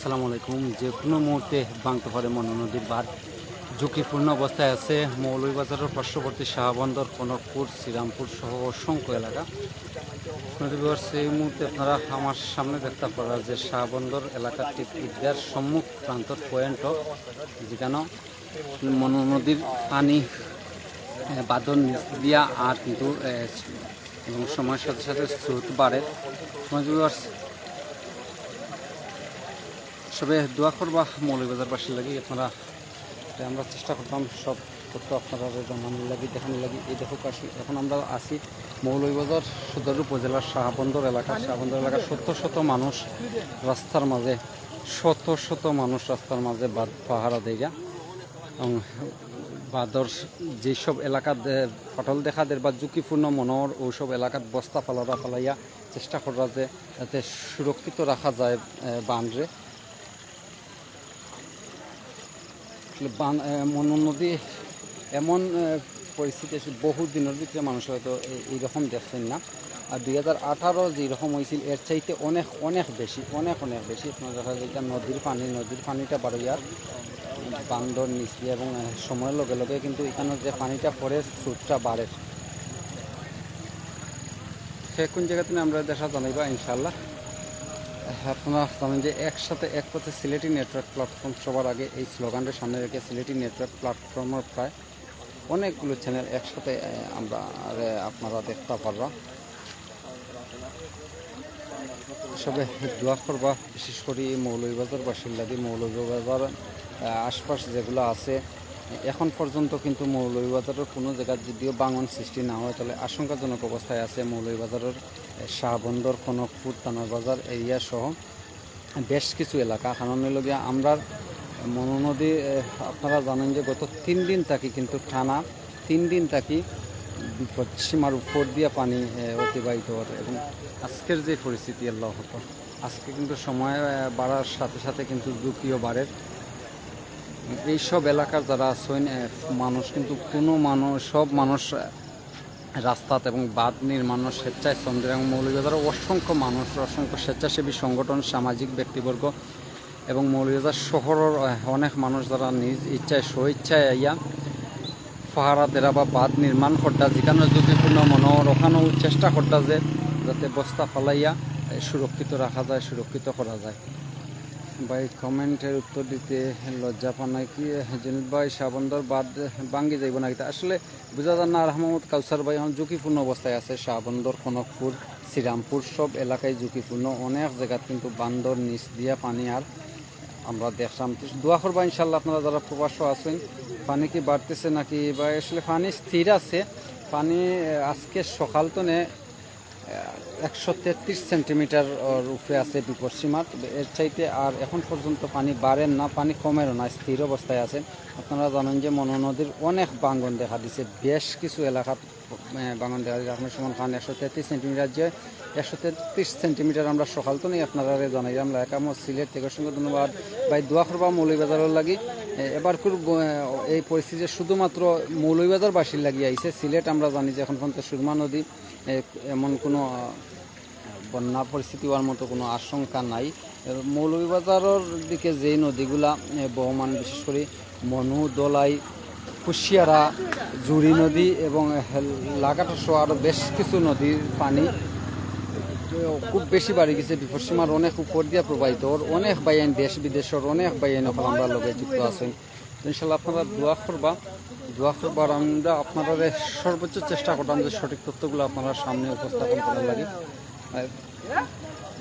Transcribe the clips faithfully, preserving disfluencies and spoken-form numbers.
আসসালামু আলাইকুম। যে কোনো মুহূর্তে ভাঙতে পারে মনু নদীর বাঁধ। ঝুঁকিপূর্ণ অবস্থায় আছে মৌলভীবাজারের পার্শ্ববর্তী শাহবন্দর, কনকপুর, শ্রীরামপুর সহ অসংখ্য এলাকা। সুপ্রিয় viewers, এই মুহূর্তে আপনারা আমার সামনে দেখতে পারা যে শাহবন্দর এলাকার ঠিক ঈদগার সম্মুখ প্রান্তর পয়েন্ট, যেখানে মনু নদীর পানি, আহ, বাঁধর নিচ দিয়া আর কিন্তু, আহ, এবং সময়ের সাথে সাথে স্রোত বাড়ে। সুপ্রিয় viewers, সবে দোয়া করবা মৌলভীবাজারবাসীর লাগি। আপনারা, আমরা চেষ্টা করতাম সব তথ্য আপনারা জানানোর লাগি, দেখানোর লাগি। এই দেখো কাশি, এখন আমরা আছি মৌলভীবাজার সদর উপজেলার শাহবন্দর এলাকা। শাহবন্দর এলাকার শত শত মানুষ রাস্তার মাঝে, শত শত মানুষ রাস্তার মাঝে বাঁধ পাহারা দেইরা। এবং বাঁধর যেসব এলাকাত, এ, ফাটল দেখা দের বা ঝুঁকিপূর্ণ মনে অর, ওইসব এলাকাত বস্তা ফালারা ফালাইয়া চেষ্টা কররা যে যাতে সুরক্ষিত রাখা যায়, এ, বানরে। আসলে বান-, এ, মনু নদী এমন, এ, পরিস্থিতি, আসলে বহু দিনের ভিতরে মানুষ হয়তো এ-, এইরকম দেখছেন না। আর দুই হাজার আঠারো যেরকম হয়েছিল, এর চাইতে অনেক, অনেক বেশি, অনেক, অনেক বেশি। আপনারা দেখা যায় এটা নদীর পানি, নদীর পানিটা বাড়িয়ার বান্দর নিচে এবং, আহ, সময়ের লগে লগে কিন্তু এখানে যে পানিটা পড়ে, স্রোতটা বাড়ে। সে কোন জায়গাতে আমরা দেখা জানাইবা ইনশাআল্লাহ। আপনারা জানেন যে একসাথে এক পথে সিলেটি নেটওয়ার্ক প্ল্যাটফর্ম সবার আগে, এই স্লোগানটা সামনে রেখে সিলেটি নেটওয়ার্ক প্ল্যাটফর্মের প্রায় অনেকগুলো চ্যানেল একসাথে, আহ, আমরা, আহ, আপনারা দেখতে পারবা। সবে দোয়া করবা, বিশেষ করি মৌলভীবাজারবাসীর লাগি। মৌলভীবাজার, আহ, আশপাশ যেগুলো আছে, এখন পর্যন্ত কিন্তু মৌলভীবাজারের কোনো জায়গা যদিও ভাঙন সৃষ্টি না হয়, তাহলে আশঙ্কাজনক অবস্থায় আছে মৌলভীবাজারের, আহ, শাহবন্দর, কনকপুর, তানার বাজার এরিয়া সহ বেশ কিছু এলাকা। কারণ হইল গিয়া আমরার মনু নদী, এ, আপনারা জানেন যে গত তিন দিন থাকি কিন্তু টানা তিন দিন থাকি বিপদ সীমার উপর দিয়া পানি, এ, অতিবাহিত অর এবং আজকের যে পরিস্থিতি আল্লাহ আকবার, আজকে কিন্তু সময়, এ, বাড়ার সাথে সাথে কিন্তু ঝুঁকিও বাড়ের। এইসব এলাকার যারা আছেন, এ, মানুষ কিন্তু কোনো মানুষ, সব মানুষ, এ, রাস্তাত এবং বাঁধ নির্মাণর স্বেচ্ছায় শ্রম দেন এবং মৌলভীবাজারে অসংখ্য মানুষ, অসংখ্য স্বেচ্ছাসেবী সংগঠন, সামাজিক ব্যক্তিবর্গ এবং মৌলভীবাজার শহরের, আহ, অনেক মানুষ যারা নিজ ইচ্ছায়, স্বইচ্ছায় আইয়া পাহারা দেরা বা বাঁধ নির্মাণ করতা, যেখানে ঝুঁকিপূর্ণ মনে অর ওখানেও চেষ্টা করতা যে যাতে বস্তা ফালাইয়া, এ, সুরক্ষিত রাখা যায়, সুরক্ষিত করা যায়। ভাই, কমেন্টের উত্তর দিতে লজ্জা পান নাকি? জুনিদ ভাই, শাহবন্দর বাঁধ ভাঙ্গি যাইব নাকি? তা আসলে বুঝা যার না। আর মোহাম্মদ কাউসার ভাই, এখন ঝুঁকিপূর্ণ অবস্থায় আছে শাহবন্দর, কনকপুর, শ্রীরামপুর সব এলাকায় ঝুঁকিপূর্ণ। অনেক জায়গাত কিন্তু বান্দর নিচ দিয়া পানি আর আমরা দেখলাম। তো দোয়া করবা ইনশাল্লাহ, আপনারা যারা প্রবাসও আছেন। পানি কি বাড়তেছে নাকি বা আসলে পানি স্থির আছে? পানি, আহ, আজকে সকাল তো নে একশো তেত্রিশ সেন্টিমিটার ওর উপরে আছে বিপদসীমা। তবে এর চাইতে আর এখন পর্যন্ত পানি বাড়ের না, পানি কমেরও না, স্থির অবস্থায় আছে। আপনারা জানেন যে মনু নদীর অনেক ভাঙন দেখা দিছে, বেশ কিছু এলাকাত, আহ, ভাঙন দেখা দিছে। আপনার সুমন খান একশো তেত্রিশ সেন্টিমিটার, যে একশো তেত্রিশ সেন্টিমিটার আমরা সকাল তো নেই আপনারা জানাইলাম। লাইকামো সিলেট থেকে অসংখ্য ধন্যবাদ। ভাই, দোয়া করবা মৌলভীবাজারের লাগি। এ, এবার খুব, আহ, এই পরিস্থিতি শুধুমাত্র মৌলভীবাজারবাসীর লাগি আইছে। সিলেট আমরা জানি যে এখন পর্যন্ত সুরমা নদী এ-, এমন কোনো, আহ, বন্যা পরিস্থিতি হওয়ার মতো কোনো আশঙ্কা নাই। এ, মৌলভীবাজারের দিকে যে নদীগুলা, এ, বহমান, বিশেষ করে মনু, দোলাই, কুশিয়ারা, জুড়ি নদী এবং, এ, লাগাটা সহ আরও বেশ কিছু নদীর পানি, এ, খুব বেশি বাড়ি গেছে, বিপদসীমার অনেক উপর দিয়া প্রবাহিত। ওর অনেক ভাইয়াইন, দেশ বিদেশের অনেক ভাইয়াইন অকল আমরা লগে যুক্ত আছেন। তো ইনশাল্লাহ আপনারা দোয়া করবা, দোয়া করবা। আর আমরা আপনারা সর্বোচ্চ চেষ্টা করতাম যে সঠিক তথ্যগুলো আপনারা সামনে উপস্থাপন করার লাগি। আর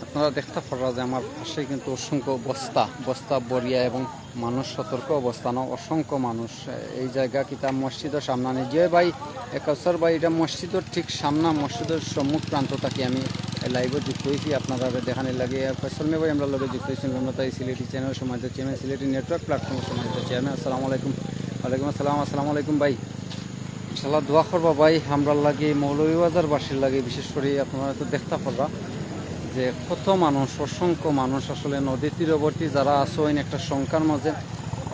আপনারা দেখতে পাররা যে আমার পাশে কিন্তু অসংখ্য বস্তা, বস্তা বরিয়া এবং মানুষ সতর্ক অবস্থান, অসংখ্য মানুষ। এই জায়গা কিতা মসজিদের সামনে নেই। যে ভাই, এ, কাউসার ভাই, এটা মসজিদের ঠিক সামনে, মসজিদের সম্মুখ প্রান্ত থাকি আমি লাইভে যুক্ত হয়েছি। আপনারা দেখানোর লাগে ফয়সল মিয়া ভাই আমরা লগে যুক্ত হয়েছেন, আমরা তাই সিলেটি চ্যানেল সম্মানিত চেয়ারম্যান, সিলেটি নেটওয়ার্ক প্ল্যাটফর্ম সম্মানিত চেয়ারম্যান। আসসালামু আলাইকুম। ওয়ালাইকুম আসসালাম। আসসালামু আলাইকুম ভাই। ইনশাল্লাহ দোয়া করবা ভাই, আমরার লাগি, মৌলভীবাজারবাসীর লাগি, বিশেষ করে আপনারা তো দেখতে পারবা যে কত মানুষ, অসংখ্য মানুষ আসলে নদী তীরবর্তী যারা আছেন একটা শঙ্কার মাঝে।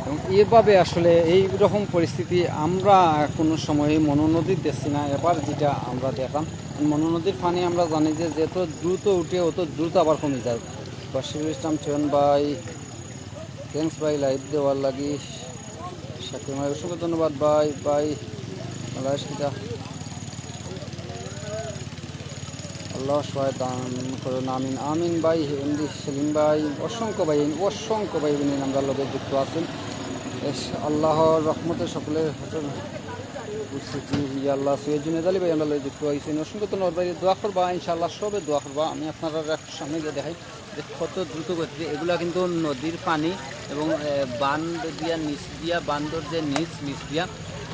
এবং এভাবে আসলে এই রকম পরিস্থিতি আমরা কোনো সময় মনু নদীর দেখছি না। এবার যেটা আমরা দেখলাম, মনু নদীর পানি আমরা জানি যে যত দ্রুত উঠে অত দ্রুত আবার কমে যায়। বশিরুল ইসলাম চয়ন ভাই, থ্যাংকস ভাই, লাইভ দেওয়ার লাগি। শাকির ভাই, অসংখ্য ধন্যবাদ ভাই। ভাই, আল্লাহ কিতা, আল্লাহ সহায় দান করুন, আমিন, আমিন ভাই। এমডি সেলিম ভাই, অসংখ্য ভাই, অসংখ্য ভাই বোন আমরার লগে যুক্ত আছইন। এস, আল্লাহর রহমতে সকলের হাতে উপস্থিতি, ইয়া আল্লাহ। সৈয়দ জুনেদ আলী ভাই আমরার লগে যুক্ত অইছইন, অসংখ্য ধন্যবাদ ভাই। দোয়া করবা, ইনশাআল্লাহ সবে দোয়া করবা। আমি আপনারার সামনে গিয়া দেখাই যে কত দ্রুত গতিতে এগুলা কিন্তু নদীর পানি এবং, এ, বান দিয়া নিচ দিয়া, বান্দর যে নিচ, নিচ দিয়া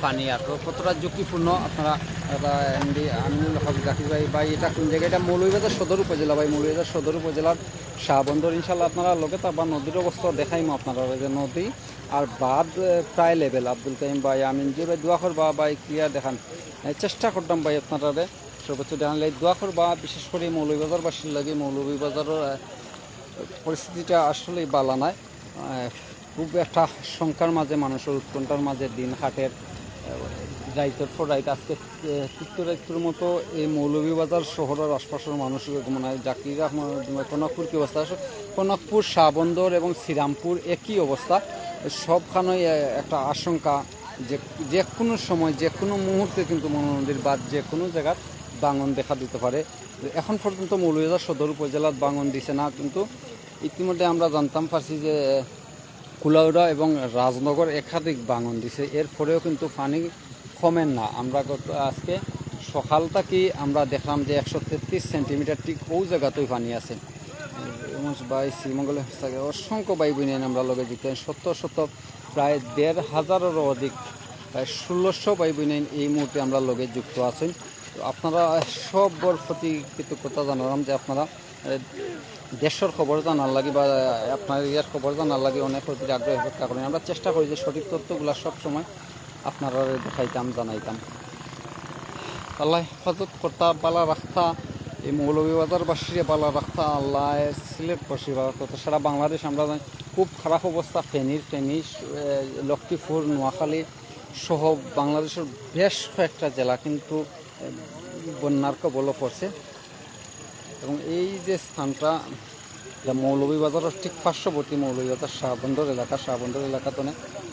পানি আর তো কতটা ঝুঁকিপূর্ণ। আপনারা, আপনারা এমডি আমিনুল হক জাকির ভাই, ভাই, এটা কোন জায়গা? এটা মৌলভীবাজার সদর উপজেলা ভাই, মৌলভীবাজার সদর উপজেলার শাহবন্দর। ইনশাআল্লাহ আপনারা লগে থাকবা, নদীর অবস্থা দেখাইমু আপনারা যে নদী আর বাদ, এ, প্রায় লেভেল। আব্দুল কাইম ভাই, আমিন যে ভাই, দোয়া করবা ভাই, ক্লিয়ার দেখান। এ, চেষ্টা করতাম ভাই আপনারারে সর্বোচ্চ দেখান লাগি। দোয়া করবা, বিশেষ করে মৌলভীবাজারবাসীর লাগি। মৌলভীবাজারের, এ, পরিস্থিতিটা আসলেই বালা নাই। এ, খুব একটা শঙ্কার মাঝে, মানুষের উৎকণ্ঠার মাঝে দিন কাটের। এ, রাইতর পর রাইত, আজকে, এ, তিক্ত রাইতর মতো এই মৌলভীবাজার শহরের আশপাশের মানুষ, মানে, জাকির আহমদ, কনকপুর কি অবস্থা? আসলে কনকপুর, শাহবন্দর এবং শ্রীরামপুর একই অবস্থা। সবখানেই, এ, একটা আশঙ্কা যে যে কোনো সময়, যে কোনো মুহূর্তে কিন্তু মনু নদীর বাঁধ যে কোনো জায়গাত ভাঙন দেখা দিতে পারে। এখন পর্যন্ত মৌলভীবাজার সদর উপজেলাত ভাঙন দিছে না, কিন্তু ইতিমধ্যে আমরা জানতাম পারছি যে কুলাউড়া এবং রাজনগর একাধিক ভাঙন দিছে, এরপরেও কিন্তু পানি কমের না। আমরা গত, আজকে সকাল থাকি আমরা দেখলাম যে একশো তেত্রিশ সেন্টিমিটার ঠিক ওই জায়গাতেই পানি আছে। এবং ভাই শ্রীমঙ্গলে অসংখ্য ভাই বোন আমরার লগে যুক্ত আছইন, শত শত, প্রায় দেড় হাজারেরও অধিক, প্রায় ষোলোশো ভাই বোন এই মুহূর্তে আমরার লগে যুক্ত আছইন। তো আপনারা সবর প্রতি কৃতজ্ঞতা জানালাম যে আপনারা, এ, দেশর খবর জানার লাগি বা আপনার এরিয়ার খবর জানার লাগি অনেক অধীর আগ্রহে অপেক্ষা করইন। আমরা চেষ্টা করি যে সঠিক তথ্যগুলা সব সময় আপনারারে দেখাইতাম, জানাইতাম। আল্লাহ হেফাজত করতা, বালা রাখতা, এই মৌলভীবাজারবাসীরে বালা রাখতা, আল্লাহ সিলেটবাসী বালা রাখতা। সারা বাংলাদেশ আমরা জানি খুব খারাপ অবস্থা, ফেনীর, ফেনী, এ, লক্ষ্মীপুর, নোয়াখালী সহ বাংলাদেশের বেশ কয়েকটা জেলা কিন্তু, এ, বন্যার কবলে পড়ছে। এবং এই যে স্থানটা, এটা মৌলভীবাজারের ঠিক পার্শ্ববর্তী, মৌলভীবাজার শাহবন্দর এলাকা, শাহবন্দর এলাকা তো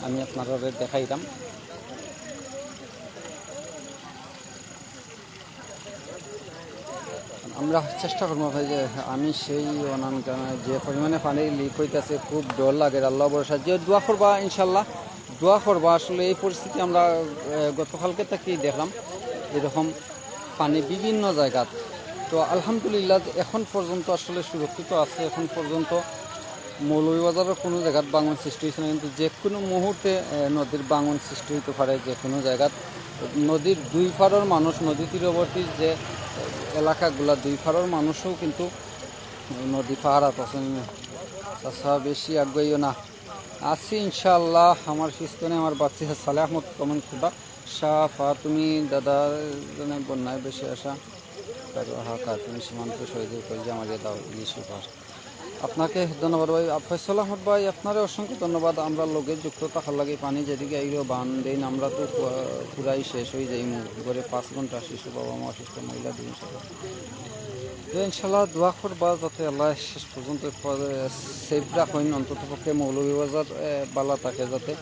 আমি আপনারারে দেখাইলাম। আমরা চেষ্টা করবো ভাই যে আমি সেই অনান জানাই যে পরিমাণে পানি লিক হইতাছে, খুব ডর লাগে। আল্লাহ ভরসা, যে দোয়া করবা ইনশাল্লাহ, দোয়া করবা। আসলে এই পরিস্থিতি আমরা, এ, গতকালকে থাকি দেখলাম এরকম পানি বিভিন্ন জায়গাত। তো আলহামদুলিল্লাহ এখন পর্যন্ত আসলে সুরক্ষিত আছে। এখন পর্যন্ত মৌলভীবাজারের কোনো জায়গাত ভাঙন সৃষ্টি হইছে না, কিন্তু যে কোনো মুহূর্তে, এ, নদীর ভাঙন সৃষ্টি হইতে পারে যে কোনো জায়গাত। নদীর দুই পাড়র মানুষ, নদী তীরবর্তী যে এলাকাগুলা, দুই পাড়র মানুষও কিন্তু নদী পাহারাত আছইন। চাচা বেশি আগুয়াইও না, আছি ইনশাআল্লাহ। আমার পিস্তনে আমার বাচ্চা সালে আহমদ কমেন্ট করবা। শাহ ফাতুমি দাদা, জানে বন্যায় বেশি আশা। কারো হাকা তুমি সীমান্ত শহীদের কলজা মারিয়া দাও, ইলিশ উপার। আপনাকে ধন্যবাদ ভাই। আ, ফয়সল আহমদ ভাই, আপনারে অসংখ্য ধন্যবাদ। আমরার লগে যুক্ত থাকার লাগি। পানি যেদিকে আইলো বান দেইন, আমরা তো পু-, পুরাই শেষ হয়ে যাই। ঘরে পাঁচ ঘন্টা শিশু, বাবা মা অসুস্থ, মহিলা দুই সদস্য। তো ইনশাল্লাহ দোয়া করবা যাতে আল্লাহ শেষ পর্যন্ত সেফ রাখইন, অন্তত পক্ষে মৌলভীবাজার, এ, বালা থাকে যাতে।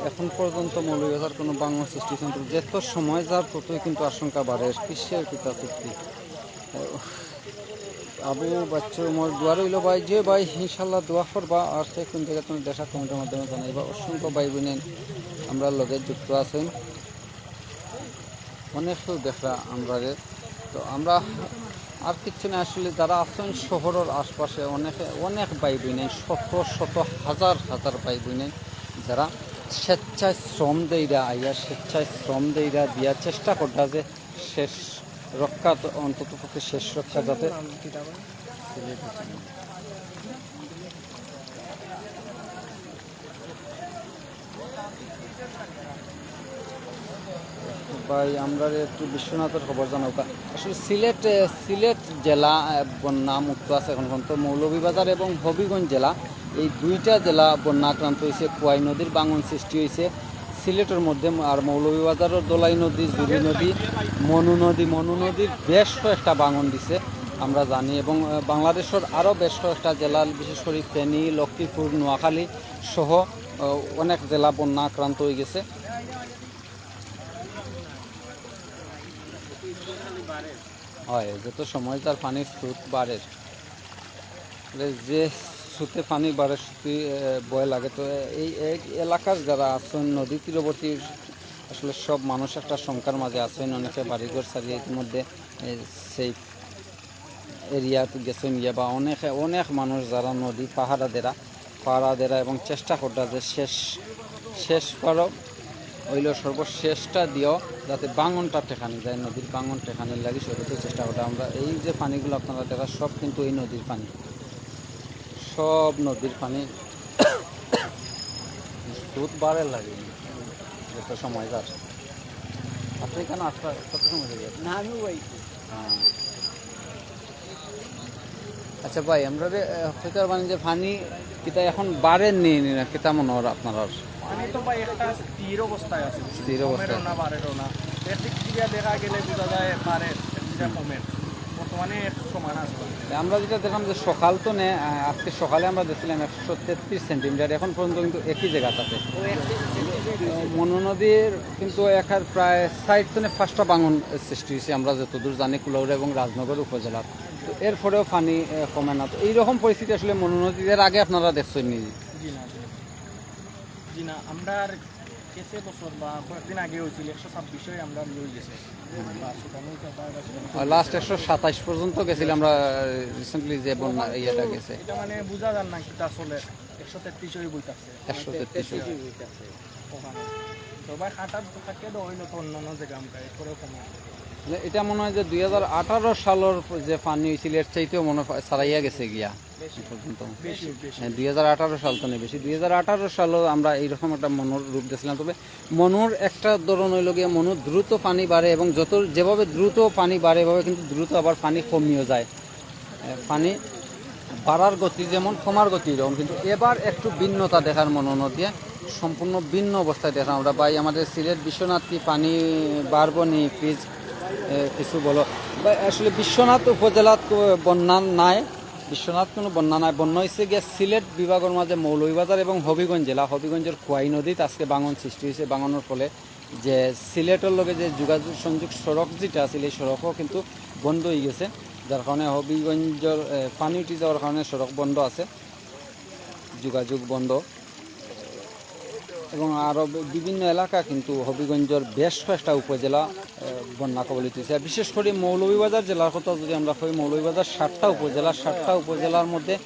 এখন পর্যন্ত মৌলভীবাজার কোনো ভাঙন সৃষ্টি হইছে না, কিন্তু যত সময় যার ততই কিন্তু আশঙ্কা বাড়ে। কিসের কিতা চুক্তি? আবু বাচ্চু উমর দোয়া রইল ভাই, যে ভাই ইনশাল্লাহ দোয়া করবা। আর সে কোন জায়গা তুমি দেখা কমেন্টের মাধ্যমে জানাইবা। অসংখ্য ভাই বোন আমরার লগে যুক্ত আছইন, অনেক কেউ দেখরা আমরারে। তো আমরা আর কিচ্ছু না, আসলে যারা আছইন শহরের আশপাশে অনেকে, অনেক ভাই বোন, শত শত হাজার হাজার ভাই বোন যারা স্বেচ্ছায় শ্রম দেইরা আইয়া, স্বেচ্ছায় শ্রম দেইরা দিয়া চেষ্টা কররা যে শেষ রক্ষা, তো অন্তত পক্ষে শেষ রক্ষা যাতে। ভাই, আমরারে একটু বিশ্বনাথের খবর জানাও কা। আসলে সিলেট, এ, সিলেট জেলা, এ, বন্যা মুক্ত আছে এখন পর্যন্ত। মৌলভীবাজার এবং হবিগঞ্জ জেলা, এই দুইটা জেলা বন্যা আক্রান্ত হইছে। খোয়াই নদীর ভাঙন সৃষ্টি হইছে সিলেটের মধ্যে, আর মৌলভীবাজারের দোলাই নদী, জুড়ি নদী, মনু নদী, মনু নদীর বেশ কয়েকটা ভাঙন দিছে। আমরা জানি। এবং, আহ, বাংলাদেশর আরও বেশ কয়েকটা জেলা, বিশেষ করে ফেনী, লক্ষ্মীপুর, নোয়াখালী সহ, আহ, অনেক জেলা বন্যা আক্রান্ত হয়ে গেছে। হয়, যত সময় যার পানির স্রোত বাড়ের, মানে যে স্রোতে পানি বাড়ে, সত্যি, আহ, ভয় লাগে। তো এই, এই এলাকার যারা আছেন, নদী তীরবর্তী, আসলে সব মানুষ একটা শঙ্কার মাঝে আছেন। অনেকে বাড়িঘর ছাড়িয়ে ইতিমধ্যে, আহ, সেফ এরিয়াত গেছেন গিয়া, বা অনেকে, অনেক মানুষ যারা নদী পাহারা দেরা, পাহারা দেরা এবং চেষ্টা কররা যে শেষ, শেষ পারো হইল সর্বশেষটা দিও, যাতে ভাঙনটা ঠেকানি যায়, নদীর ভাঙন ঠেকানির লাগি সর্বোচ্চ চেষ্টা কররা। আমরা এই যে পানিগুলো আপনারা দেখা, সব কিন্তু এই নদীর পানি, সব নদীর পানি। স্রোত বাড়ে লাগে যত সময় যার। আপনি কেন আসতে, কত সময় হয়ে গেছে? না, আমি ওই। হ্যাঁ। আচ্ছা ভাই, আমরা যে, আহ, কইতার মানে যে পানি কিতা এখন বাড়ের নি, নি না, কিতা মনে হয় আপনার? পানি তো ভাই একটা স্থির অবস্থায় আছে, স্থির অবস্থায়। কমেরও না, বাড়েরও না। একদিক থেকে দেখা গেলে বোঝা যায় বাড়ের, একদিকে কমের। বর্তমানে এক সমান আছে। আমরা যেটা দেখলাম যে সকাল তো নে, আহ, আজকে সকালে আমরা দেখছিলাম একশো তেত্রিশ সেন্টিমিটার, এখন পর্যন্ত কিন্তু একই জায়গা থাকে। ও, একই সেন্টিমিটার। তো মনু নদীর কিন্তু একার প্রায় ষাট তনে পাঁচটা ভাঙন সৃষ্টি হয়েছে, আমরা যতদূর জানি কুলাউড়া এবং রাজনগর উপজেলার। তো এরপরেও পানি, আহ, কমে না। তো এইরকম পরিস্থিতি আসলে মনু নদীর এর আগে আপনারা দেখছেন নি? জি না, জি না। জি না, আমরা আর গেছে বছর বা কয়েকদিন আগে হয়েছিল, একশো ছাব্বিশে আমরা ইয়ে হয়ে গেছে। বা সেখানেও তো তার কাছে আর লাস্ট একশো সাতাইশ পর্যন্ত গেছিল আমরা, আহ, রিসেন্টলি যে বন্যা ইয়েটা গেছে। এটা মানে বোঝা যার না কিতা চলে, একশো তেত্রিশ ওই বইতাছে। একশো তেত্রিশ। ওখানে। তো ভাই, হাঁটার তো থাকে তো হইলো তো অন্য অন্য জায়গা আমরা এরপরেও কমে। মানে এটা মনে হয় যে দুই হাজার আঠারো সালের যে পানি হয়েছিল, এর চাইতেও মনে হয় ছাড়াইয়া গেছে গিয়া। বেশি। পর্যন্ত। বেশি, বেশি। হ্যাঁ, দুই হাজার আঠারো সাল তো নেই বেশি, দুই হাজার আঠারো সালও আমরা এইরকম একটা মনুর রূপ দেখছিলাম। তবে মনুর একটা ধরন হইল গিয়ে, মনু দ্রুত পানি বাড়ে এবং যত, যেভাবে দ্রুত পানি বাড়ে, এভাবে কিন্তু দ্রুত আবার পানি কমিও যায়। এ, পানি বাড়ার গতি যেমন, কমার গতি এরকম, কিন্তু এবার একটু ভিন্নতা দেখার মনু নদীয়ে, সম্পূর্ণ ভিন্ন অবস্থায় দেখা আমরা। ভাই, আমাদের সিলেট বিশ্বনাথ কি পানি বাড়বো নি? প্লিজ, এ, কিছু বলো। ভাই, আসলে বিশ্বনাথ উপজেলাত কো-, বন্যা নাই, বিশ্বনাথ কোনো বন্যা নাই। বন্যা হয়েছে গিয়ে সিলেট বিভাগের মাঝে মৌলভীবাজার এবং হবিগঞ্জ জেলা, হবিগঞ্জের খোয়াই নদীত আজকে ভাঙন সৃষ্টি হয়েছে। ভাঙনের ফলে যে সিলেটের লগে যে যোগাযোগ সংযোগ সড়ক যেটা আছিল, এই সড়কও কিন্তু বন্ধ হয়ে গেছে, যার কারণে হবিগঞ্জের, এ, পানি উঠে যাওয়ার কারণে সড়ক বন্ধ আছে, যোগাযোগ বন্ধ। এবং আরও বি-, বিভিন্ন এলাকা কিন্তু হবিগঞ্জের বেশ কয়েকটা উপজেলা, এ, বন্যা কবলিত হয়েছে। আর বিশেষ করে মৌলভীবাজার জেলার কথা যদি আমরা কই, মৌলভীবাজার সাতটা উপজেলা, সাতটা উপজেলার মধ্যে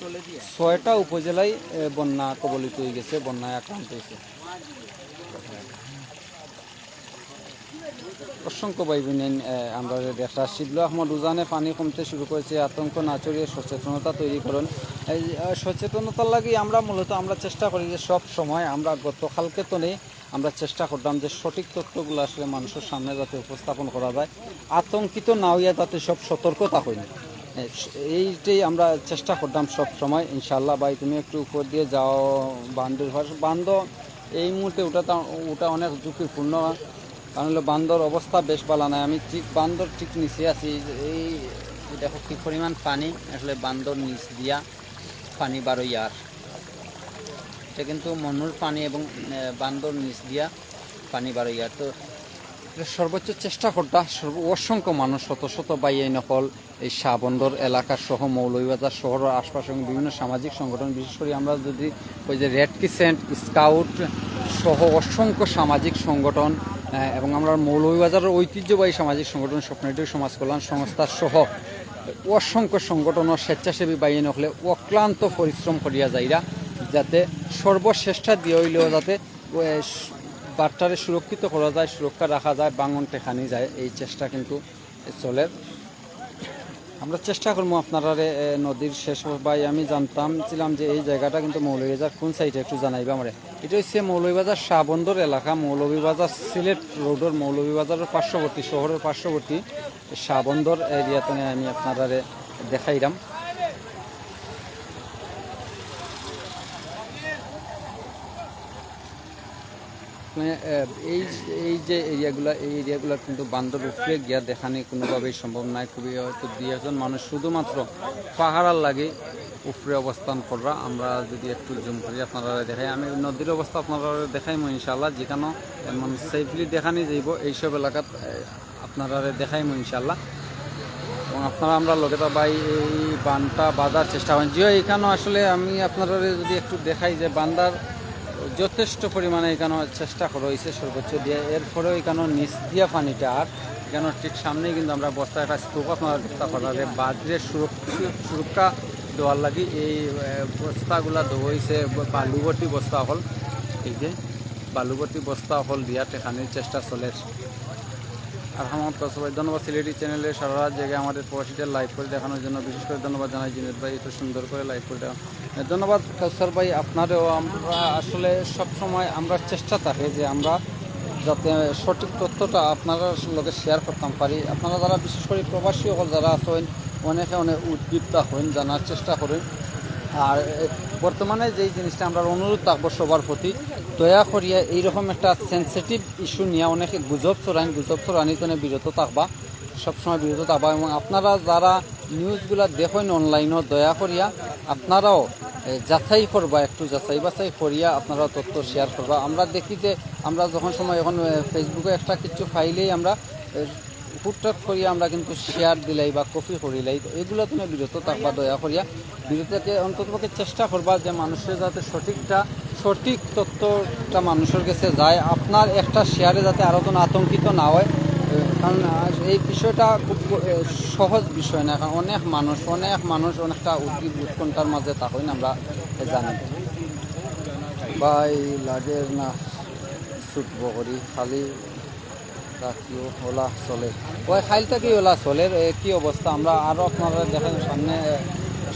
ছয়টা উপজেলায়, এ, বন্যা কবলিত হয়ে গেছে, বন্যায় আক্রান্ত হয়েছে। অসংখ্য ভাই বোন, এ, আমরা যে দেখরা শিবলু আহমদ উজানে পানি কমতে শুরু করেছে, আতঙ্ক না ছড়িয়ে সচেতনতা তৈরি করুন। এই, এ, সচেতনতার লাগি আমরা মূলত আমরা চেষ্টা করি যে সব সময় আমরা গতকালকে তো নেই, আমরা চেষ্টা করতাম যে সঠিক তথ্যগুলো আসলে মানুষের সামনে যাতে উপস্থাপন করা যায়, আতঙ্কিত না হইয়া যাতে সব সতর্ক থাকেন। এ, এইটাই আমরা চেষ্টা করতাম সব সময়। ইনশাআল্লাহ ভাই, তুমি একটু উপর দিয়ে যাও, বান্দর, বান্দর এই মুহূর্তে ওটা তো, ওটা অনেক ঝুঁকিপূর্ণ, কারণ হলো বান্দর অবস্থা বেশ ভালো নাই। আমি ঠিক বান্দর ঠিক নিচে আছি, এই যে, এই যে দেখো কি পরিমাণ পানি, আসলে বান্দর নিচ দিয়া পানি বারোইয়ার। এটা কিন্তু মনুর পানি এবং, এ, বান্দর নিচ দিয়া পানি বারোইয়ার। তো এটা সর্বোচ্চ চেষ্টা করতা, সর্ব-, অসংখ্য মানুষ, শত শত ভাই এই নকল এই শাহবন্দর এলাকা সহ মৌলভীবাজার শহরের আশপাশ এবং বিভিন্ন সামাজিক সংগঠন, বিশেষ করে আমরা যদি ওই যে রেড ক্রিসেন্ট, স্কাউট সহ অসংখ্য সামাজিক সংগঠন, আহ, এবং আমরা মৌলভীবাজারের ঐতিহ্যবাহী সামাজিক সংগঠন স্বপ্নহীন সমাজ কল্যাণ সংস্থা সহ অসংখ্য সংগঠন ও স্বেচ্ছাসেবী বাইন হকলে অক্লান্ত পরিশ্রম করিয়া যাইরা, যাতে সর্বশ্রেষ্ঠা দিয়ে হইলেও যাতে, আহ, বার্তারে সুরক্ষিত করা যায়, সুরক্ষা রাখা যায়, বাঙন টেকানি যায়, এই চেষ্টা কিন্তু চলের। আমরা চেষ্টা করবো আপনারারে, এ, নদীর শেষ ভাই, আমি জানতাম ছিলাম যে এই জায়গাটা কিন্তু মৌলভীবাজার কোন সাইডে, একটু জানাইবা আমারে। এটা হচ্ছে মৌলভীবাজার শাহবন্দর এলাকা, মৌলভীবাজার সিলেট রোডের মৌলভীবাজারের পার্শ্ববর্তী, শহরের পার্শ্ববর্তী শাহবন্দর এরিয়াতে আমি আপনারারে দেখাইলাম। মানে, আহ, এই এই যে এরিয়াগুলা, এই এরিয়াগুলা কিন্তু বান্দর উপরে গিয়া দেখানি কোনোভাবেই সম্ভব নয়। খুবই হয়তো দুই একজন মানুষ শুধুমাত্র পাহারার লাগি উপরে অবস্থান কররা। আমরা যদি একটু জুম করি আপনারা দেখাই, আমি নদীর অবস্থা আপনারা দেখাইমু ইনশাআল্লাহ। যেখানে এমন সেফলি দেখানি যাইব এইসব এলাকাত, আহ, আপনারা দেখাইমু ইনশাআল্লাহ। এবং আপনারা আমরা লগে তো ভাই এই বানটা বাঁধার চেষ্টা করেন। জিও, এখানে আসলে আমি আপনারা যদি একটু দেখাই যে বান্দার যথেষ্ট পরিমাণে এখানে চেষ্টা করা হয়েছে সর্বোচ্চ দিয়ে, এরপরেও এখানে নিচ দিয়া পানিটা আর এখানে ঠিক সামনেই কিন্তু আমরা বস্তা একটা স্তূপ আপনারা দেখতে পারেন, বাদরে সুরক্ষা সুরক্ষা দেওয়ার লাগি এই আহ, বস্তাগুলা দেওয়া হয়েছে, বালুভর্তি বস্তা হল, এই যে বালুভর্তি বস্তা হল দিয়া টেকানির চেষ্টা চলের। আর আমার কাছে ভাই ধন্যবাদ সিলেটি চ্যানেলে সারা রাত জেগে আমাদের প্রবাসীদের লাইভ করে দেখানোর জন্য। বিশেষ করে ধন্যবাদ জানাই জিনেদ ভাই, এত সুন্দর করে লাইভ করে দেখানো। ধন্যবাদ কাউসার ভাই, আপনারেও। আমরা আসলে সব সময় আমরা চেষ্টা থাকে যে আমরা যাতে সঠিক তথ্যটা আপনারার লগে শেয়ার করতাম পারি। আপনারা যারা বিশেষ করে প্রবাসী সকল যারা আছেন, অনেকে অনেক উদ্দীপ্তা হইন, জানার চেষ্টা করেন। আর এ, বর্তমানে যেই জিনিসটা আমরা অনুরোধ থাকবো সবার প্রতি, দয়া করিয়া এইরকম একটা সেন্সিটিভ ইস্যু নিয়ে অনেকে গুজব ছড়াইন, গুজব ছড়ানি তো বিরত থাকবা, সবসময় বিরত থাকবা। এবং আপনারা যারা নিউজগুলা দেখেন অনলাইনও, দয়া করিয়া আপনারাও এ, যাচাই করবা, একটু যাচাই বাছাই করিয়া আপনারা তথ্য শেয়ার করবা। আমরা দেখি যে আমরা যখন সময় এখন এ, ফেসবুকে একটা কিছু ফাইলেই আমরা এ, হুটহাট করিয়া আমরা কিন্তু শেয়ার দিলাই বা কপি করিলাই, তো এগুলা তুমি বিরত থাকবা দয়া করিয়া। বিরত থেকে অন্তত পক্ষে চেষ্টা করবা যে মানুষের যাতে সঠিকটা, সঠিক তথ্যটা মানুষের কাছে যায়, আপনার একটা শেয়ারে যাতে আরও জন আতঙ্কিত না হয়। এ, কারণ আহ, এই বিষয়টা খুব এ, সহজ বিষয় না, কারণ অনেক মানুষ, অনেক মানুষ অনেকটা উদ্বিগ উৎকণ্ঠার মাঝে থাকেন, আমরা জানি। ভাই, লাগের না ছুটবো করি, খালি থাকিও ওলা চলের। ওই খাইল থাকি ওলা চলের, এ, কি অবস্থা? আমরা আরও আপনারা দেখেন সামনে, এ,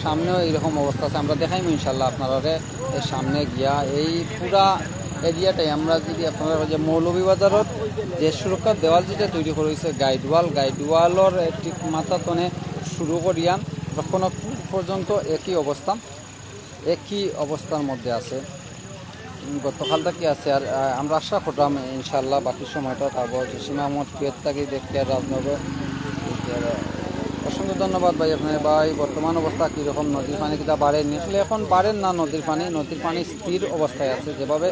সামনেও এইরকম অবস্থা আছে। আমরা দেখাইমু ইনশাল্লাহ আপনারারে, এ, সামনে গিয়া এই পুরা এরিয়াটাই। আমরা যদি আপনারা ওই যে মৌলভীবাজারর যে সুরক্ষা দেওয়াল যেটা তৈরি করা হয়েছে, গাইড ওয়াল, গাইড ওয়ালর, এ, ঠিক মাথা তনে শুরু করিয়া রক্ষণাত্মক পর্যন্ত একই অবস্থা, একই অবস্থার মধ্যে আছে। উম, গতকাল থাকি আছে। আর, আহ, আমরা আশা করলাম ইনশাআল্লাহ বাকি সময়টা থাকবো। জসিম আহমদ কুয়েত থাকি দেখি আর রাজনগর। অসংখ্য ধন্যবাদ ভাই আপনার। ভাই, বর্তমান অবস্থা কীরকম? নদীর পানি কিতা বাড়েনি? আসলে এখন বাড়ের না নদীর পানি, নদীর পানি স্থির অবস্থায় আছে। যেভাবে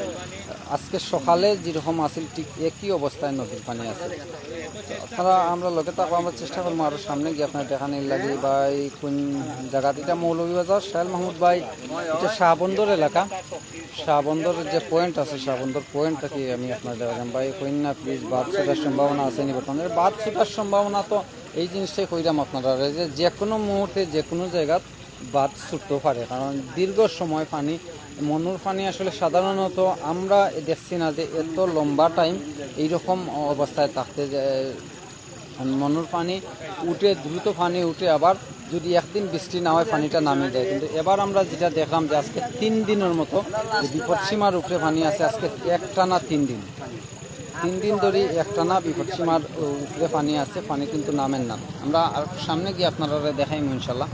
আজকে সকালে যেরকম আছিল, ঠিক একই অবস্থায় নদীর পানি আছে। আপনারা আমরা লগে থাকবো, আমরা চেষ্টা করবো আরো সামনে গিয়ে আপনার দেখানির লাগি। ভাই, কোন জায়গা? এটা মৌলভীবাজার, শাহেল মাহমুদ ভাই, এটা শাহবন্দর এলাকা। শাহবন্দর যে পয়েন্ট আছে, শাহবন্দর পয়েন্ট থাকি আমি আপনার দেখালাম। ভাই, কইন না প্লিজ, বাদ ছুটার সম্ভাবনা আছে নি বর্তমানে? বাদ ছুটার সম্ভাবনা তো এই জিনিসটাই কইলাম আপনারা যে যে কোনো মুহূর্তে যে কোনো জায়গা বাদ ছুটতে পারে, কারণ দীর্ঘ সময় পানি, মনুর পানি আসলে সাধারণত আমরা দেখছি না যে এত লম্বা টাইম এইরকম অবস্থায় থাকতে যে মনুর পানি উঠে, দ্রুত পানি উঠে, আবার যদি একদিন বৃষ্টি না হয় পানিটা নামি যায়। কিন্তু এবার আমরা যেটা দেখলাম যে আজকে তিন দিনের মতো যে বিপদসীমার উপরে পানি আছে, আজকে একটানা তিন দিন, তিন দিন ধরে একটানা বিপদসীমার উপরে পানি আছে, পানি কিন্তু নামের না। আমরা আর সামনে গিয়ে আপনারা দেখাইমু ইনশাল্লাহ।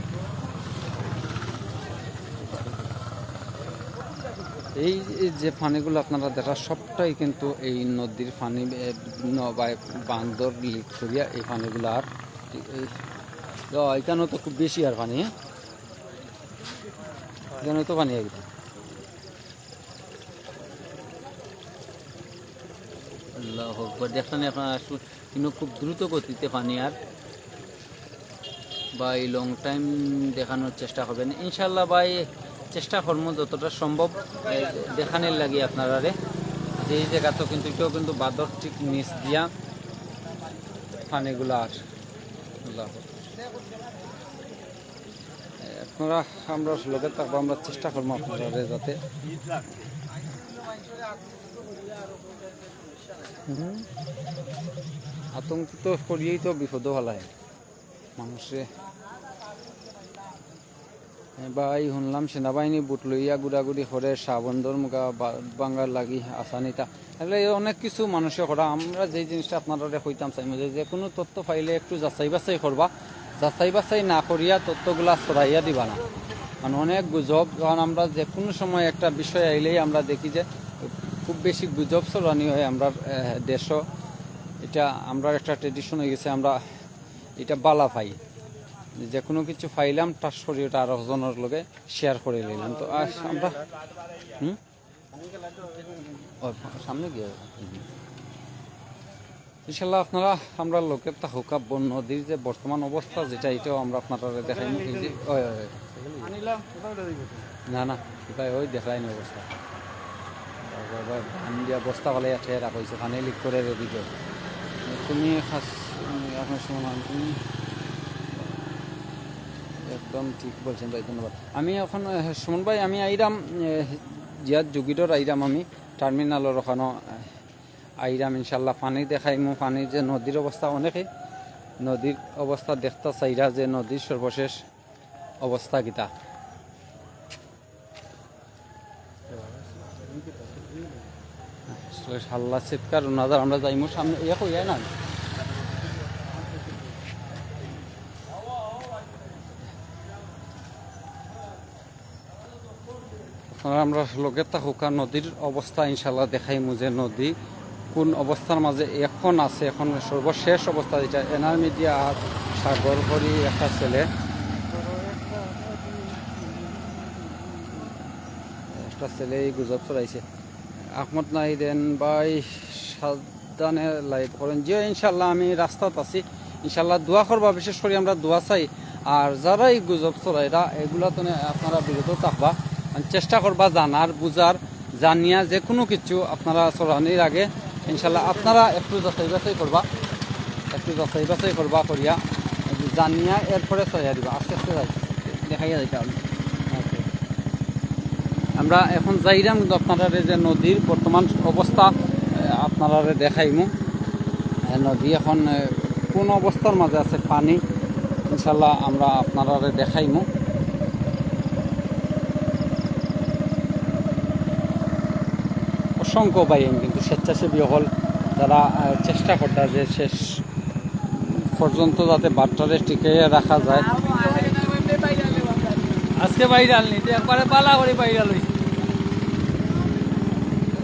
এই যে পানিগুলো আপনারা দেখা, সবটাই কিন্তু এই নদীর পানি, এ, ন-, বা বান্দর লিক করিয়া এই পানিগুলো আর এই, ও, এখানেও তো খুব বেশি আর পানি, হ্যাঁ? এখানে তো পানি একদম। আল্লাহু আকবার। দেখছেন এখন আসলে কিন্তু খুব দ্রুত গতিতে পানি আর ভাই লং টাইম দেখানোর চেষ্টা করবেন ইনশাল্লাহ ভাই। চেষ্টা করবো যতটা সম্ভব, এ, দেখানোর লাগি আপনারারে। যে এই জায়গা তো কিন্তু এটাও কিন্তু বাদর ঠিক নিচ দিয়া পানিগুলা আর আল্লাহ। আপনারা আমরা লগে থাকবো, আমরা চেষ্টা করবো আপনারারে যাতে। হুম। আতঙ্কিত করিয়াই তো বিপদও ফালায় মানুষে। এ, ভাই, শুনলাম সেনাবাহিনী বুট লইয়া ঘুরাঘুরি করে শাহবন্দর মুখা বা-, বাঙ্গার লাগি আসানিতা। আসলে এই অনেক কিছু মানুষে করা। আমরা যেই জিনিসটা আপনারারে কইতাম চাইমু যে, যে কোনো তথ্য পাইলে একটু যাচাই বাছাই করবা, যাচাই বাছাই না করিয়া তথ্যগুলা ছড়াইয়া দিবা না। মানে অনেক গুজব, কারণ আমরা যে কোনো সময় একটা বিষয় আইলেই আমরা দেখি যে খুব বেশি গুজব ছড়ানি হয় আমরার, আহ, দেশো। ইটা আমরার একটা tradition অই গেছে, আমরা ইটা বালা পাই। যে কোনো কিছু পাইলাম, ঠাস করি ওটা আরক জনর লগে share করি লইলাম। তো আজ আমরা, হুম? ও, সামনে গিয়া। ইনশাল্লাহ আপনারা আমরার লগে থাকউক্কা, নদীর যে বর্তমান অবস্থা যেটা, ইটাও আমরা আপনারারে দেখাইমু। এই যে, ওই, ওই, ওই। না, না, ভাই, ওই দেখাইনি অবস্থা। ভাই, ভাই, আমি যে বস্তা ফালাইয়া রাখা অইছে, পানি leak করের এদিকে। তুমি খাস, আপনার সময় তুমি একদম ঠিক বলছেন ভাই, ধন্যবাদ। আমি এখন, আহ, সুমন ভাই, আমি আইরাম, আহ, জিয়াদ জুগিডর আইরাম আমি, terminal-র ওখানো, আহ, আইরাম ইনশাল্লাহ, পানি দেখাইমু, পানির যে নদীর অবস্থা অনেকেই নদীর অবস্থা দেখতা চাইরা যে নদীর সর্বশেষ অবস্থা কিতা। আসলে হাল্লা চিৎকার, ওনাদের আমরা যাইমু সামনে, ইয়ে কই যায় না। আপনারা আমরার লগে থাকউক্কা, নদীর অবস্থা ইনশাল্লাহ দেখাইমু যে নদী কোন অবস্থার মাঝে এখন আছে, এখন সর্বশেষ অবস্থা যেটা। এনআর মিডিয়া আর সাগর হরি একটা ছেলে, একটা ছেলে এই গুজব ছড়াইছে। আহমদ নাহিদেন ভাই সাবধানে live করেন। জি ইনশাল্লাহ, আমি রাস্তাত আছি। ইনশাল্লাহ দোয়া করবা, বিশেষ করি আমরা দোয়া চাই। আর যারা এই গুজব ছড়াইরা, এগুলা তো আপনারা বিরত থাকবা। মানে চেষ্টা করবা জানার, বুঝার, জানিয়া যে কোনো কিছু আপনারা ছড়ানির আগে ইনশাল্লাহ আপনারা একটু যাচাই বাছাই করবা, একটু যাচাই বাছাই করবা করিয়া জানিয়া এরপরে ছড়াইয়া দিবা। আস্তে আস্তে যাই, দেখাইয়া যাইতে হবে। ওকে। আমরা এখন যাইরাম কিন্তু আপনারারে যে নদীর বর্তমান অবস্থা, আহ, আপনারারে দেখাইমু। আহ, নদী এখন, আহ, কোন অবস্থার মাঝে আছে পানি, ইনশাল্লাহ আমরা আপনারারে দেখাইমু। অসংখ্য ভাই কিন্তু স্বেচ্ছাসেবী অকল যারা, আহ, চেষ্টা করতা যে শেষ পর্যন্ত যাতে বাটটারে টিকাইয়া রাখা যায়। আজকে viral নি, তো একবারে বালা করি viral অইছে।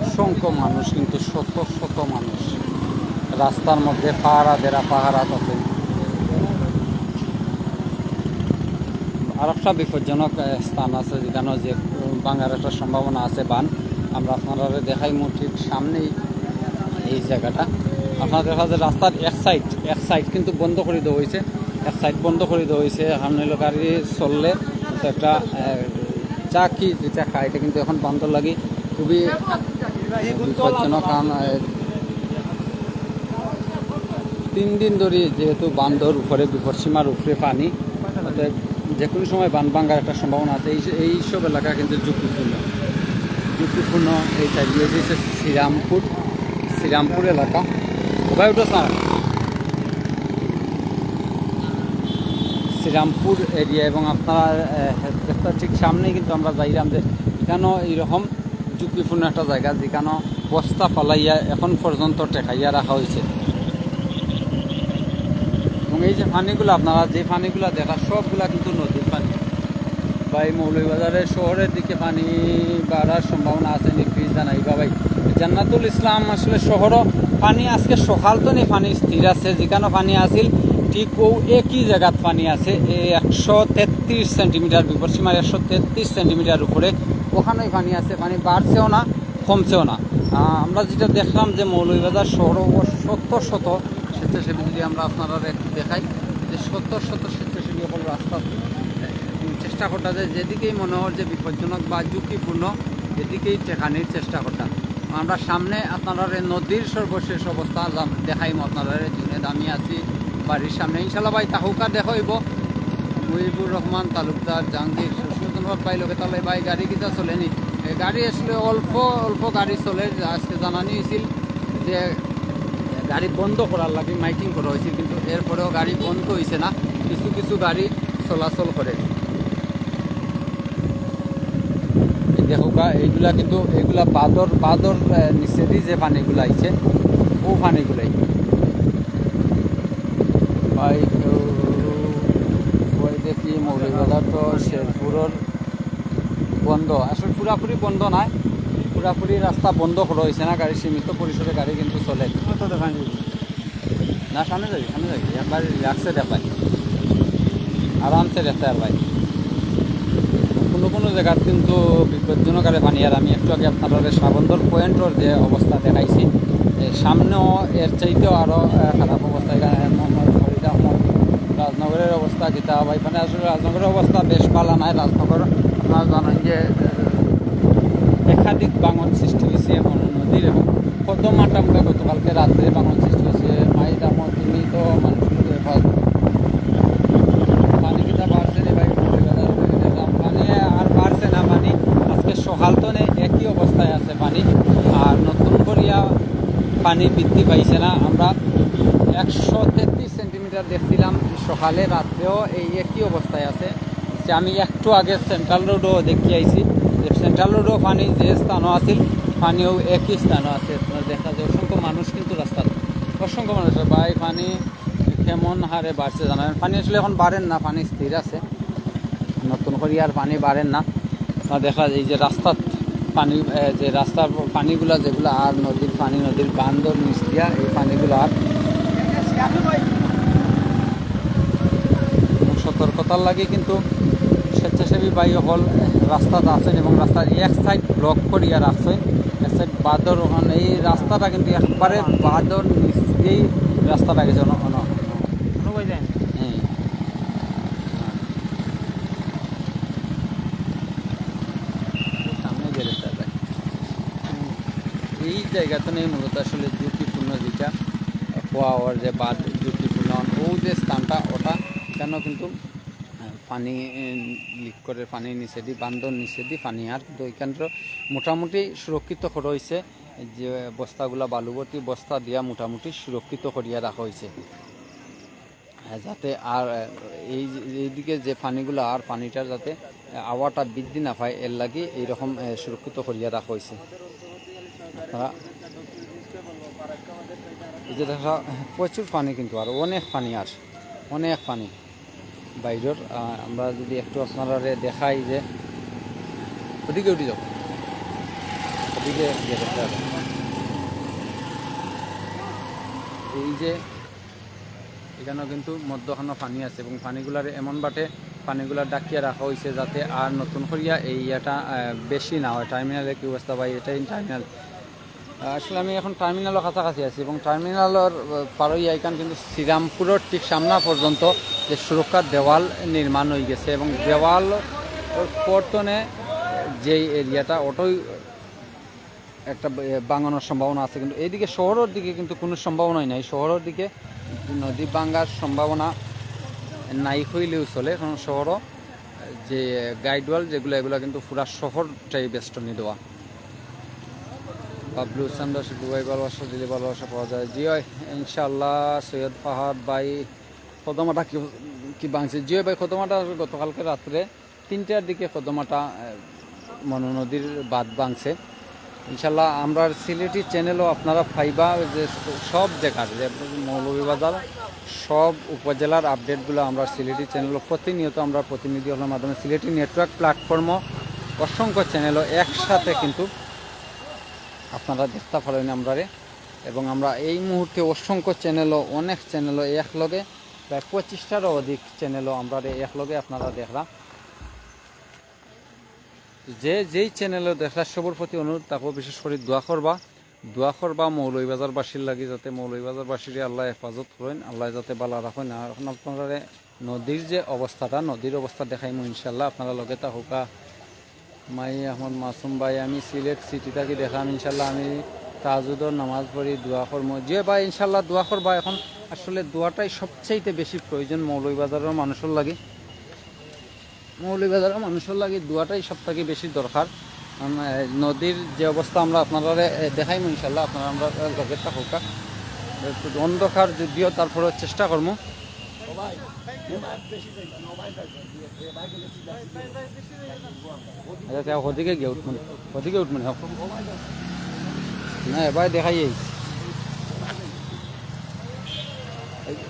অসংখ্য মানুষ, কিন্তু শত শত মানুষ রাস্তার মধ্যে পাহারা দেরা, পাহারাত আছে। আর একটা বিপজ্জনক, আহ, স্থান আছে, যেখানে যে, উম, ভাঙার একটা সম্ভাবনা আছে বান। আমরা আপনারারে দেখাইমু ঠিক সামনেই এই জায়গাটা। আপনারা দেখা যায় রাস্তার এক side, এক side কিন্তু বন্ধ করি দেওয়া অইছে, এক side বন্ধ করি দেওয়া অইছে। সামনে হইলো গাড়ি চললে তো একটা, আহ, চা কি যেটা খায়, এটা কিন্তু এখন বন্ধ লাগি খুবই বিপজ্জনক। কারণ, আহ, তিন দিন ধরি যেহেতু বান্ধর উপরে, বিপদসীমার উপরে পানি, অতএব যে কোনো সময় বান ভাঙার একটা সম্ভাবনা আছে। এই, এই সব এলাকা কিন্তু ঝুঁকিপূর্ণ, ঝুঁকিপূর্ণ। এই সাইড দিয়ে যে শ্রীরামপুর, শ্রীরামপুর এলাকা, ওখানে উঠো স্যার, শ্রীরামপুর এরিয়া। এবং আপনারা, আহ, দেখতে ঠিক সামনেই কিন্তু আমরা যাইরাম যে এখানেও এইরকম ঝুঁকিপূর্ণ একটা জায়গা, যেখানে বস্তা ফালাইয়া এখন পর্যন্ত টেকাইয়া রাখা অইছে। এবং এই যে পানিগুলা, আপনারা যে পানিগুলা দেখা, সবগুলা কিন্তু নদীর পানি। ভাই, মৌলভীবাজারে শহরের দিকে পানি বাড়ার সম্ভাবনা আছে নি? Please জানাইবা ভাই। জান্নাতুল ইসলাম, আসলে শহরও পানি আজকে সকাল তো নি পানি স্থির আছে, যেখানে পানি আছিল ঠিক ও একই জায়গাত পানি আছে, এই একশো তেত্রিশ সেন্টিমিটার, বিপদসীমার একশো তেত্রিশ সেন্টিমিটার উপরে ওখানেই পানি আছে, পানি বাড়ছেও না, কমছেও না। আহ, আমরা যেটা দেখলাম যে মৌলভীবাজার শহরও শত শত স্বেচ্ছাসেবী, যদি আমরা আপনারারে একটু দেখাই যে শত শত স্বেচ্ছাসেবী অকল রাস্তাত চেষ্টা করতা যে যেদিকেই মনে হয় যে বিপজ্জনক বা ঝুঁকিপূর্ণ, এদিকেই ঠেকানির চেষ্টা করতা। আমরা সামনে আপনারারে নদীর সর্বশেষ অবস্থা লা-, দেখাইমু আপনারারে। জুনেদ আমি আছি বাড়ির সামনে, ইনশাল্লাহ ভাই থাকউক্কা দেখা অইবো। মুহিবুর রহমান তালুকদার, জাহাঙ্গীর, সুস্মিত অনুভব ভাই লগে তাহলে ভাই গাড়ি কিতা চলেনি? এ, গাড়ি আসলে অল্প অল্প গাড়ি চলে। আজকে জানানি অইছিল যে গাড়ি বন্ধ করার লাগি মাইকিং করা অইছিল, কিন্তু এরপরেও গাড়ি বন্ধ অইছে না, কিছু কিছু গাড়ি চলাচল করে। এই দেখউক্কা, এইগুলা কিন্তু, এইগুলা বাঁধর, বাঁধর, আহ, নিচেদি যে পানিগুলা আইছে, ও পানিগুলাই। ভাই, তো ওই দেখি মৌলভীবাজার তো শেরপুরর বন্ধ, আসলে পুরাপুরি বন্ধ নায়, পুরাপুরি রাস্তা বন্ধ করা অইছে না, গাড়ি সীমিত পরিসরে গাড়ি কিন্তু চলে। অত দেখা যায়। না, সামনে যাই, সামনে যাই, একবার রিল্যাক্সে দেখাই, আরামসে দেখতে আর ভাই। কোনো কোনো জায়গাত কিন্তু বিপজ্জনক আরে পানি। আর আমি একটু আগে আপনারারে শাহবন্দর পয়েন্টর যে অবস্থা দেখাইছি, এ, সামনেও এর চাইতেও আরও, এ, খারাপ অবস্থা। এখানে মোহাম্মদ ফরিদ আহমদ, রাজনগরের অবস্থা কিতা ভাই? মানে আসলে রাজনগরের অবস্থা বেশ ভালা নাই। রাজনগর আপনারা জানেন যে, এ, একাধিক ভাঙন সৃষ্টি হয়েছে মনু নদীর, এবং কদমাটা আমরা গতকালকে রাত্রে ভাঙন সৃষ্টি হয়েছে। মাই দামো তুমি তো মানুষ পানি কিতা বাড়ছে রে ভাই, পানি আর বাড়ছে না, পানি আজকে সকাল তো নেই, একই অবস্থায় আছে পানি। আর নতুন করিয়া পানি বৃদ্ধি পাইছে না। আমরা একশো তেত্রিশ সেন্টিমিটার দেখছিলাম সকালে, রাত্রেও এই একই অবস্থায় আছে। যে আমি একটু আগে সেন্ট্রাল রোডও দেখি আইছি, যে সেন্ট্রাল রোডও পানি যে স্থানও আছিল, পানিও একই স্থানও আছে। আপনারা দেখা যায় অসংখ্য মানুষ কিন্তু রাস্তাত, অসংখ্য মানুষ। ভাই, পানি কেমন হারে বাড়ছে জানেন? পানি আসলে এখন বাড়ের না, পানি স্থির আছে। নতুন করি আর পানি বাড়ের না। আপনারা দেখা যায় এই যে রাস্তাত পানি, এ, যে রাস্তার পানিগুলা যেগুলা আর নদীর পানি, নদীর বান্ধর নিচ দিয়া এই পানিগুলা আর এবং সতর্কতার লাগি কিন্তু স্বেচ্ছাসেবী ভাই অকল রাস্তাত আছেন এবং রাস্তার এক সাইড ব্লক করিয়া রাখছেন, এক সাইড বাদর ওখানে। এই রাস্তাটা কিন্তু একবারে বাদর নিচ দিয়েই রাস্তাটা গেছে। অন-, অন-, হ্যাঁ। সামনে গেলে যায়। এই জায়গাটা নেই মূলত আসলে ঝুঁকিপূর্ণ, যেটা খোয়া হওয়ার যে বাদ ঝুঁকিপূর্ণ, ও যে স্থানটা, ওটা এখানেও কিন্তু, আহ, পানি, উম, লিক করে, পানি নিচেদি, বান্ধর নিচেদি পানি। আর তো এখান তো মোটামুটি সুরক্ষিত করা হয়েছে, যে বস্তাগুলা, বালুভর্তি বস্তা দিয়া মোটামুটি সুরক্ষিত করিয়া রাখা হয়েছে। আহ, যাতে আর, আহ, এই যে, এইদিকে যে পানিগুলা আর পানিটার যাতে, আহ, হাওয়াটা বৃদ্ধি না পায়, এর লাগি এইরকম, আহ, সুরক্ষিত করিয়া রাখা হয়েছে। আপনারা এই যে দেখা, প্রচুর পানি কিন্তু, আর অনেক পানি, আর অনেক পানি বাইরের। আহ, আমরা যদি একটু আপনারারে দেখাই যে ওদিকে উঠি যাও, ওদিকে গিয়ে দেখতে হবে। এই যে এখানেও কিন্তু মধ্যখানো পানি আছে এবং পানিগুলার এমন বাটে পানিগুলা ডাকিয়া রাখা হয়েছে যাতে আর নতুন করিয়া এই এটা, আহ, বেশি না হয়। টার্মিনালে কি অবস্থা ভাই? এটাই টার্মিনাল। আহ, আসলে আমি এখন টার্মিনালর কাছাকাছি আছি এবং টার্মিনালর, আহ, পার হইয়া এখান কিন্তু শ্রীরামপুরের ঠিক সামনা পর্যন্ত যে সুরক্ষার দেওয়াল নির্মাণ হয়ে গেছে এবং দেওয়াল পর্তনে যেই এরিয়াটা, ওটাই একটা ব-, এ, ভাঙানোর সম্ভাবনা আছে, কিন্তু এইদিকে শহরের দিকে কিন্তু কোনো সম্ভাবনাই নাই। শহরের দিকে নদী ভাঙার সম্ভাবনা নাই কইলেও চলে, কারণ শহরও যে গাইড ওয়াল যেগুলো, এগুলো কিন্তু পুরা শহরটাই বেষ্টনী দেওয়া। বাবলু চান্দা শিবু ভাই, ভালোবাসা দিলে ভালোবাসা পাওয়া যায়। জি হয়, ইনশাআল্লাহ। সৈয়দ ফাহাদ ভাই, কদমাটা কি, কি ভাঙছে? জি হয় ভাই, কদমাটা গতকালকে রাত্রে তিনটার দিকে কদমাটা, আহ, মনু নদীর বাঁধ ভাঙছে। ইনশাল্লাহ, আমরার সিলেটি চ্যানেলও আপনারা পাইবা যে সব জায়গার, যে মৌলভীবাজার, সব উপজেলার আপডেটগুলো আমরার সিলেটি চ্যানেলও প্রতিনিয়ত আমরার প্রতিনিধি অকলর মাধ্যমে সিলেটি নেটওয়ার্ক প্ল্যাটফর্মও অসংখ্য চ্যানেলও একসাথে কিন্তু আপনারা দেখতে পারেন আমরারে। এবং আমরা এই মুহূর্তে অসংখ্য চ্যানেলও, অনেক চ্যানেলও একলগে, প্রায় পঁচিশটারও অধিক চ্যানেলও আমরারে একলগে আপনারা দেখরা। যে যেই চ্যানেলও দেখরা, সবর প্রতি অনুরোধ থাকবো, বিশেষ করে দোয়া করবা, দোয়া করবা মৌলভীবাজারবাসীর লাগি, যাতে মৌলভীবাজারবাসীরে আল্লাহ হেফাজত করেন, আল্লাহ যাতে বালা রাখেন। আর এখন আপনারারে নদীর যে অবস্থাটা, নদীর অবস্থা দেখাইমু ইনশাল্লাহ, আপনারা লগে থাকুকা। মাই আহমদ মাসুম ভাই, আমি সিলেট সিটি থাকি, দেখাম ইনশাল্লাহ। আমি তাহাজ্জুদর নামাজ পড়ি, দোয়া করমু। জি ভাই, ইনশাল্লাহ দোয়া করবা। এখন আসলে দোয়াটাই সবচাইতে বেশি প্রয়োজন মৌলভীবাজারের মানুষের লাগি। মৌলভীবাজারের মানুষের লাগি দোয়াটাই সব থাকি বেশি দরকার। কারণ, এ, নদীর যে অবস্থা আমরা আপনারারে, এ, দেখাইমু ইনশাল্লাহ, আপনারা আমরার লগে থাকুকা। একটু অন্ধকার যদিও, তারপরেও চেষ্টা করমু। আচ্ছা, তে ওদিকে গিয়া উঠমু নি, ওদিকে উঠমু নি, হোক। না, এবার দেখাই এই।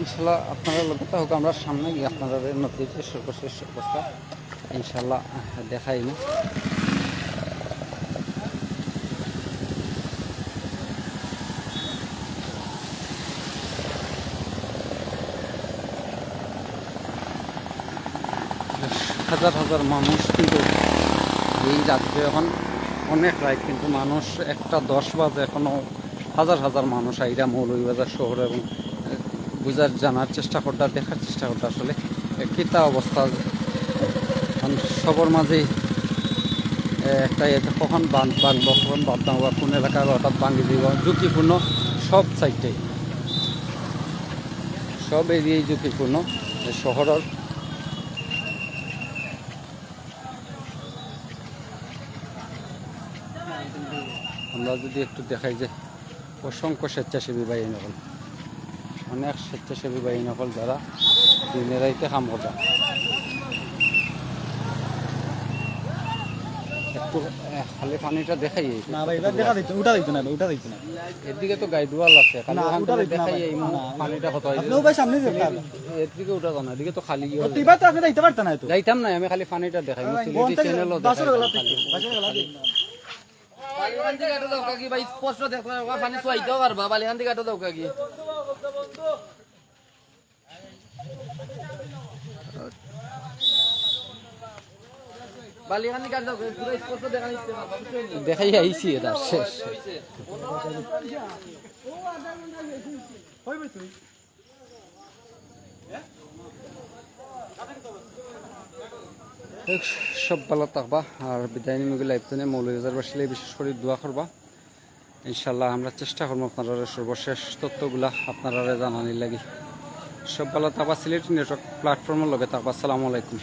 ইনশাল্লাহ, আপনারা লগে থাকুকা, আমরা সামনে গিয়া আপনারারে নদীর যে সর্বশেষ অবস্থা ইনশাল্লাহ দেখাইমু। হাজার হাজার মানুষ কিন্তু এই রাত্রে, এখন অনেক রাত, কিন্তু মানুষ একটা দশ বাজে, এখনো হাজার হাজার মানুষ আইরা মৌলভীবাজার শহর এবং, আহ, বুঝার, জানার চেষ্টা কররা, দেখার চেষ্টা কররা আসলে, আহ, কিতা অবস্থা। কারণ সবর মাঝেই, আহ, একটা ইয়ে, কখন বান-, ভাঙবো, কখন বাদ দাও, বা কোন এলাকায় হঠাৎ ভাঙি দিব, ঝুঁকিপূর্ণ সব সাইডটাই, সব এরিয়াই ঝুঁকিপূর্ণ। এই শহরের আমরা যদি একটু দেখাই যে অসংখ্য স্বেচ্ছাসেবী ভাই নকল, অনেক স্বেচ্ছাসেবী ভাই নকল যারা দিনে রাইতে কাম কররা। একটু, আহ, খালি পানিটা দেখাই। না ভাই, এবার দেখা দিত, উঠা দিত না, উঠা দিত না। এদিকে তো গাইড ওয়াল আছে, খালি না, ওখান উঠা থেকে দিত না দেখাই ভাই। এই মু-, না, পানিটা কত অইছে। আপনি ওই সামনে যান। এদিকে উঠা যান, এদিকে তো খালি ইয়ে ও, হয়ে তো এবার তো আপনি যাইতে পারতেন না তো। যাইতাম না, আমি খালি পানিটা দেখাই, ভাই, সিলেটি বলতে চ্যানেলও বাসর দেখাই গলা খালি। বাসর গলা। বালিকান্দি ঘাটো যাও কাকি ভাই, স্পষ্ট দেখতে পারবা, পানি চুয়াইতেও পারবা, বালিকান্দি ঘাটো যাও কাকি। বালিকান্দি ঘাট যাও, পুরো স্পষ্ট দেখা দিতে পারবা, বুঝছো নি? দেখাই আইছি এটা, শেষ। সব ভালা থাকবা, আর বিদায় নিমু গি লাইভ থনে। মৌলভীবাজারবাসীরে বিশেষ করি দোয়া করবা। ইনশাআল্লাহ আমরা চেষ্টা করমু আপনারারে সর্বশেষ তথ্যগুলা আপনারারে জানানির লাগি। সব ভালা থাকবা, সিলেটি নেটওয়ার্ক প্ল্যাটফর্মর লগে থাকবা। আসসালামু আলাইকুম।